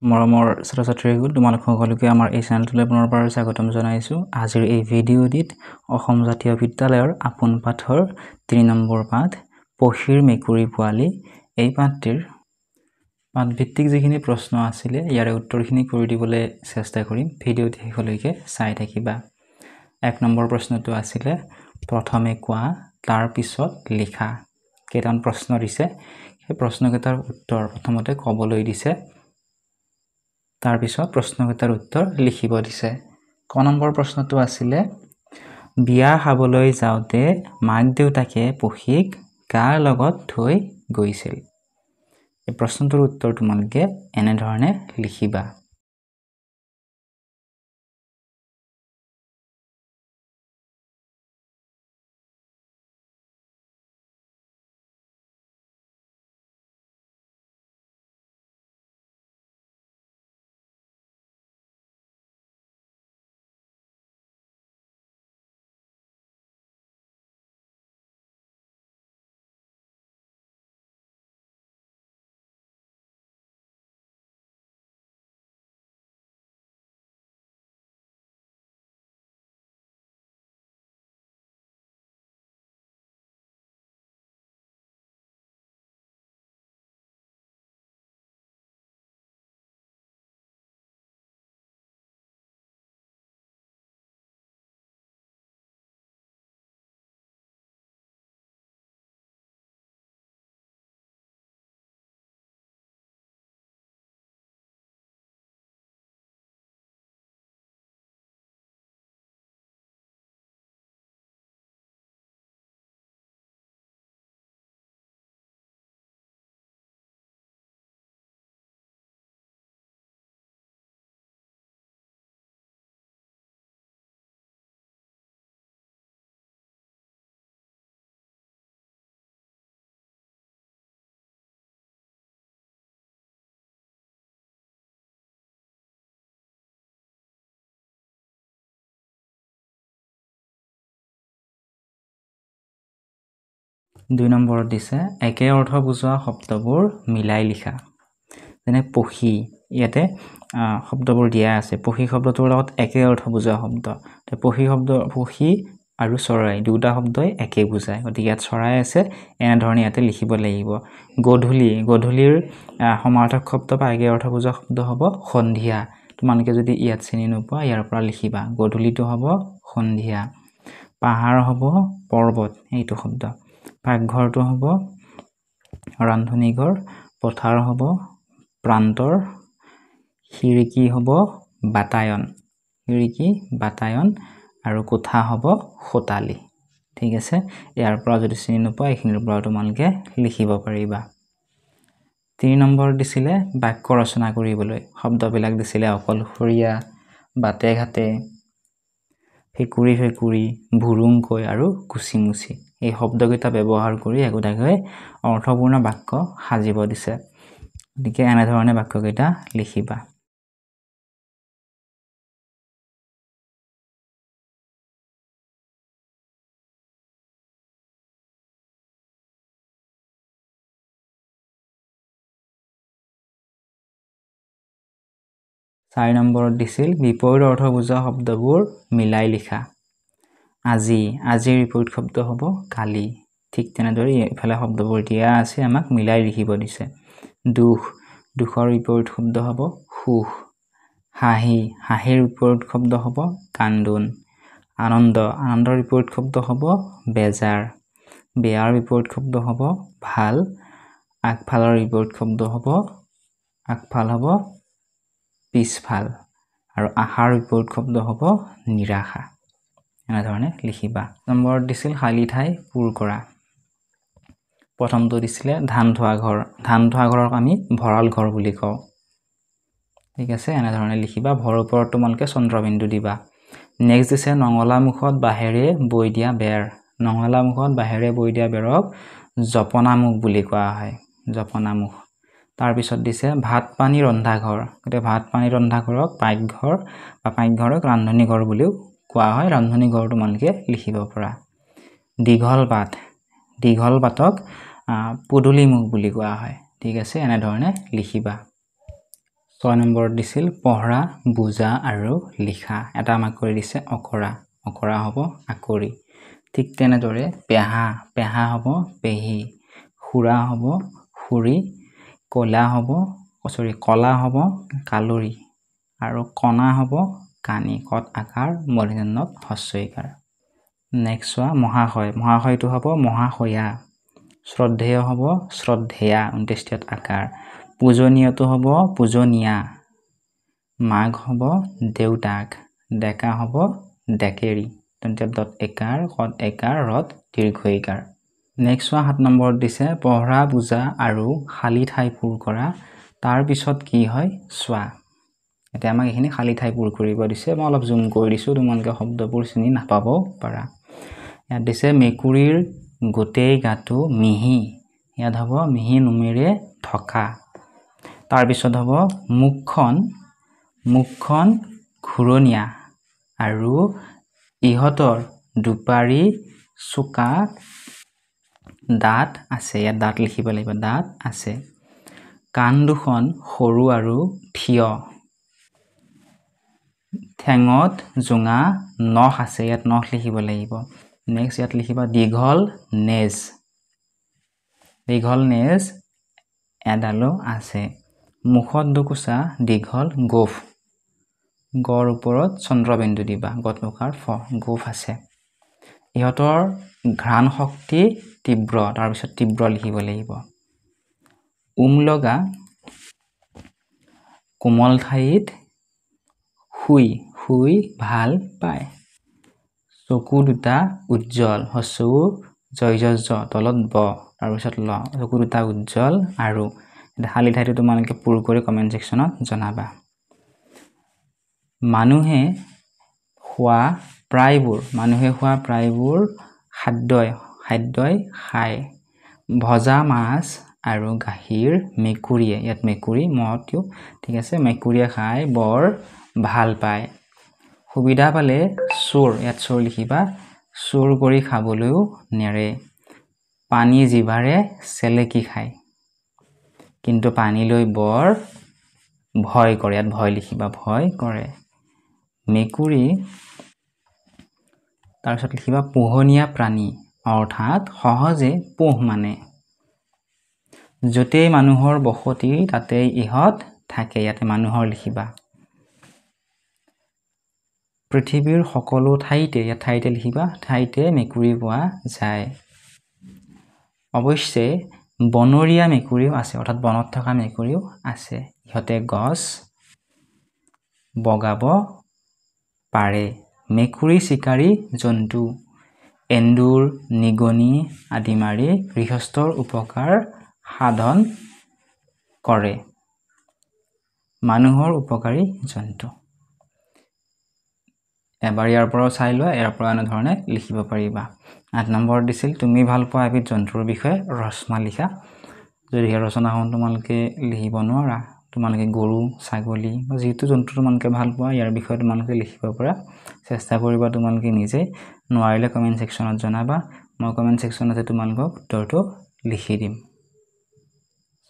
মৰমৰ ছাত্ৰ ছাত্ৰীসকল, তোমালোক সকলোকে আমাৰ এই চেনেলটোলৈ পুনৰবাৰ স্বাগতম জনাইছোঁ। আজিৰ এই ভিডিঅ'টিত অসম জাতীয় বিদ্যালয়ৰ আপোন পাঠৰ 3 নম্বৰ পাঠ পখীৰ মেকুৰী পোৱালি এই পাঠটিৰ পাঠভিত্তিক যিখিনি প্ৰশ্ন আছিলে ইয়াৰে উত্তৰখিনি কৰি দিবলৈ চেষ্টা কৰিম। ভিডিঅ'টি শেষলৈকে চাই থাকিবা। 1 নম্বৰ প্ৰশ্নটো আছিলে প্ৰথমে কোৱা তাৰ পিছত লিখা। কেইটামান প্ৰশ্ন দিছে, সেই প্ৰশ্নকেইটাৰ উত্তৰ প্ৰথমতে ক'বলৈ দিছে, তাৰ পিছত প্ৰশ্নকেইটাৰ উত্তৰ লিখিব দিছে। ক নম্বৰ প্ৰশ্নটো আছিলে বিয়া খাবলৈ যাওঁতে মাক দেউতাকে পখীক কাৰ লগত থৈ গৈছিল? এই প্ৰশ্নটোৰ উত্তৰ তোমালোকে এনেধৰণে লিখিবা। দুই নম্বৰত দিছে একে অৰ্থ বুজোৱা শব্দবোৰ মিলাই লিখা। যেনে পখী, ইয়াতে শব্দবোৰ দিয়া আছে। পখী শব্দটোৰ লগত একে অৰ্থ বুজোৱা শব্দ। পখী শব্দ, পখী আৰু চৰাই দুটা শব্দই একে বুজায়, গতিকে ইয়াত চৰাই আছে, এনেধৰণে ইয়াতে লিখিব লাগিব। গধূলি, গধূলিৰ সমাৰ্থক শব্দ বা একে অৰ্থ বুজোৱা শব্দ হ'ব সন্ধিয়া। তোমালোকে যদি ইয়াত চিনি নোপোৱা ইয়াৰ পৰা লিখিবা, গধূলিটো হ'ব সন্ধিয়া। পাহাৰ হ'ব পৰ্বত, এইটো শব্দ। পাকঘৰটো হ'ব ৰান্ধনীঘৰ, পথাৰ হ'ব প্ৰান্তৰ, খিৰিকী হ'ব বাতায়ন, খিৰিকী বাতায়ন, আৰু কোঠা হ'ব খোতালি। ঠিক আছে, ইয়াৰ পৰা যদি চিনি নোপোৱা এইখিনিৰ পৰা তোমালোকে লিখিব পাৰিবা। 3 নম্বৰ দিছিলে বাক্য ৰচনা কৰিবলৈ। শব্দবিলাক দিছিলে অকলশৰীয়া, বাটে ঘাটে, ফেকুৰি ফেকুৰি, ভুৰুংকৈ আৰু কুচিমুচি। এই শব্দকেইটা ব্যৱহাৰ কৰি একোটাকৈ অৰ্থপূৰ্ণ বাক্য সাজিব দিছে। গতিকে এনেধৰণে বাক্যকেইটা লিখিবা। চাৰি নম্বৰত দিছিল বিপৰীত অৰ্থ বুজোৱা শব্দবোৰ মিলাই লিখা। আজি, আজিৰ বিপৰীত শব্দ হ'ব কালি। ঠিক তেনেদৰে ইফালে শব্দবোৰ দিয়া আছে, আমাক মিলাই লিখিব দিছে। দুখ, দুখৰ বিপৰীত শব্দ হ'ব সুখ। হাঁহি, হাঁহিৰ বিপৰীত শব্দ হ'ব কান্দোন। আনন্দ, আনন্দৰ বিপৰীত শব্দ হ'ব বেজাৰ। বেয়াৰ বিপৰীত শব্দ হ'ব ভাল। আগফালৰ বিপৰীত শব্দ হ'ব, আগফাল হ'ব পিছফাল। আৰু আশাৰ বিপৰীত শব্দ হ'ব নিৰাশা। এনেধৰণে লিখিবা। নম্বৰত দিছিল খালী ঠাই পূৰ কৰা। প্ৰথমটো দিছিলে ধান থোৱা ঘৰ। ধান থোৱা ঘৰক আমি ভঁৰাল ঘৰ বুলি কওঁ। ঠিক আছে, এনেধৰণে লিখিবা। ভৰ ওপৰত তোমালোকে চন্দ্ৰবিন্দু দিবা। নেক্সট দিছে নঙলা মুখত বাঁহেৰে বৈ দিয়া বেৰ। নঙলা মুখত বাঁহেৰে বৈ দিয়া বেৰক জপনামুখ বুলি কোৱা হয়, জপনামুখ। তাৰপিছত দিছে ভাত পানী ৰন্ধা ঘৰ। গতিকে ভাত পানী ৰন্ধা ঘৰক পাকঘৰ বা পাকঘৰক ৰান্ধনী ঘৰ বুলিও কোৱা হয়। ৰান্ধনী ঘৰ তোমালোকে লিখিব পৰা। দীঘল বাট, দীঘল বাটক পদূলিমুখ বুলি কোৱা হয়। ঠিক আছে, এনেধৰণে লিখিবা। 6 নম্বৰত দিছিল পঢ়া, বুজা আৰু লিখা। এটা আমাক কৰি দিছে অকৰা, অকৰা হ'ব আকৰি। ঠিক তেনেদৰে পেহা, পেহা হ'ব পেহী, খুৰা হ'ব খুৰী, কলা হ'ব কলা হ'ব কালৰি আৰু কণা হ'ব কানি, কত আকাৰ মূৰ্ধন্যত হস্ৰইকাৰ। নেক্সট চোৱা মহাশয়, মহাশয়টো হ'ব মহাশয়া, শ্ৰদ্ধেয় হ'ব শ্ৰদ্ধেয়া, অন্ত্যেষ্টিয়ত আকাৰ, পূজনীয়টো হ'ব পূজনীয়া, মাক হ'ব দেউতাক, ডেকা হ'ব ডেকেৰী, দন্ত্য দত একাৰ, কত একাৰ, ৰত দীৰ্ঘ ইকাৰ। নেক্সট চোৱা 7 নম্বৰত দিছে পঢ়া, বুজা আৰু খালী ঠাই পূৰ কৰা, তাৰপিছত কি হয় চোৱা। এতিয়া আমাক এইখিনি খালী ঠাই পূৰ কৰিব দিছে। মই অলপ জুম কৰি দিছোঁ, তোমালোকে শব্দবোৰ চিনি নাপাব পাৰা। ইয়াত দিছে মেকুৰীৰ গোটেই গাটো মিহি, ইয়াত হ'ব মিহি নোমেৰে থকা। তাৰপিছত হ'ব মুখখন, মুখখন ঘূৰণীয়া আৰু ইহঁতৰ দুপাৰি চোকা দাঁত আছে, ইয়াত দাঁত লিখিব লাগিব, দাঁত আছে। কাণ দুখন সৰু আৰু থিয়, ঠেঙত জোঙা নখ আছে, ইয়াত নখ লিখিব লাগিব। নেক্সট ইয়াত লিখিবা দীঘল নেজ, দীঘল নেজ এডালো আছে। মুখত দুকোচা দীঘল গোফ, গৰ ওপৰত চন্দ্ৰবিন্দু দিবা, গত মুখাৰ ফ, গোফ আছে। ইহঁতৰ ঘ্ৰাণ শক্তি তীব্ৰ, তাৰপিছত তীব্ৰ লিখিব লাগিব। উম লগা কোমল ঠাইত শুই, শুই ভাল পায়। চকু দুটা উজ্জ্বল, হস্ৰ জয় জ জ তলত ব, তাৰপিছত ল, চকু দুটা উজ্জ্বল আৰু খালী ঠাইটো তোমালোকে পূৰ কৰি কমেণ্ট ছেকশ্যনত জনাবা। মানুহে খোৱা প্ৰায়বোৰ, মানুহে খোৱা প্ৰায়বোৰ খাদ্যই খায়। ভজা মাছ আৰু গাখীৰ মেকুৰীয়ে, ইয়াত মেকুৰী মহটো ঠিক আছে, মেকুৰীয়ে খাই বৰ ভাল পায়। সুবিধা পালে চোৰ, ইয়াত চোৰ লিখিবা, চোৰ কৰি খাবলৈও নেৰে। পানী জিভাৰে চেলেকি খায়, কিন্তু পানীলৈ বৰ ভয় কৰে, ইয়াত ভয় লিখিবা, ভয় কৰে। মেকুৰী, তাৰপিছত লিখিবা পোহনীয়া প্ৰাণী, অৰ্থাৎ সহজে পোহ মানে। য'তেই মানুহৰ বসতি তাতেই ইহঁত থাকে, ইয়াতে মানুহৰ লিখিবা। পৃথিৱীৰ সকলো ঠাইতে, ইয়াত ঠাইতে লিখিবা, ঠাইতে মেকুৰী পোৱা যায়। অৱশ্যে বনৰীয়া মেকুৰীও আছে, অৰ্থাৎ বনত থকা মেকুৰীও আছে। ইহঁতে গছ বগাব পাৰে। মেকুৰী চিকাৰী জন্তু, এন্দুৰ, নিগনি আদি মাৰি গৃহস্থৰ উপকাৰ সাধন কৰে। মানুহৰ উপকাৰী জন্তু। এবাৰ ইয়াৰ পৰাও চাই লোৱা, ইয়াৰ পৰা এনেধৰণে লিখিব পাৰিবা। 8 নম্বৰত দিছিল তুমি ভাল পোৱা এবিধ জন্তুৰ বিষয়ে ৰচনা লিখা। যদি সেই ৰচনাখন তোমালোকে লিখিব নোৱাৰা, তোমালোকে গৰু, ছাগলী বা যিটো জন্তু তোমালোকে ভাল পোৱা ইয়াৰ বিষয়ে তোমালোকে লিখিব পৰা চেষ্টা কৰিবা তোমালোকে নিজে। নোৱাৰিলে কমেণ্ট ছেকশ্যনত জনাবা, মই কমেণ্ট ছেকশ্যনতে তোমালোকক উত্তৰটো লিখি দিম।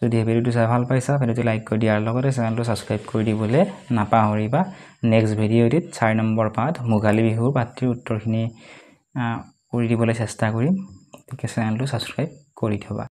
যদি ভিডিঅ'টো চাই ভাল পাইছা, ভিডিঅ'টো লাইক কৰি দিয়াৰ লগতে চেনেলটো ছাবস্ক্ৰাইব কৰি দিবলৈ নাপাহৰিবা। নেক্সট ভিডিঅ'টিত 4 নম্বৰ পাঠ ভোগালী বিহুৰ পাঠটিৰ উত্তৰখিনি কৰি দিবলৈ চেষ্টা কৰিম। গতিকে চেনেলটো ছাবস্ক্ৰাইব কৰি থ'বা।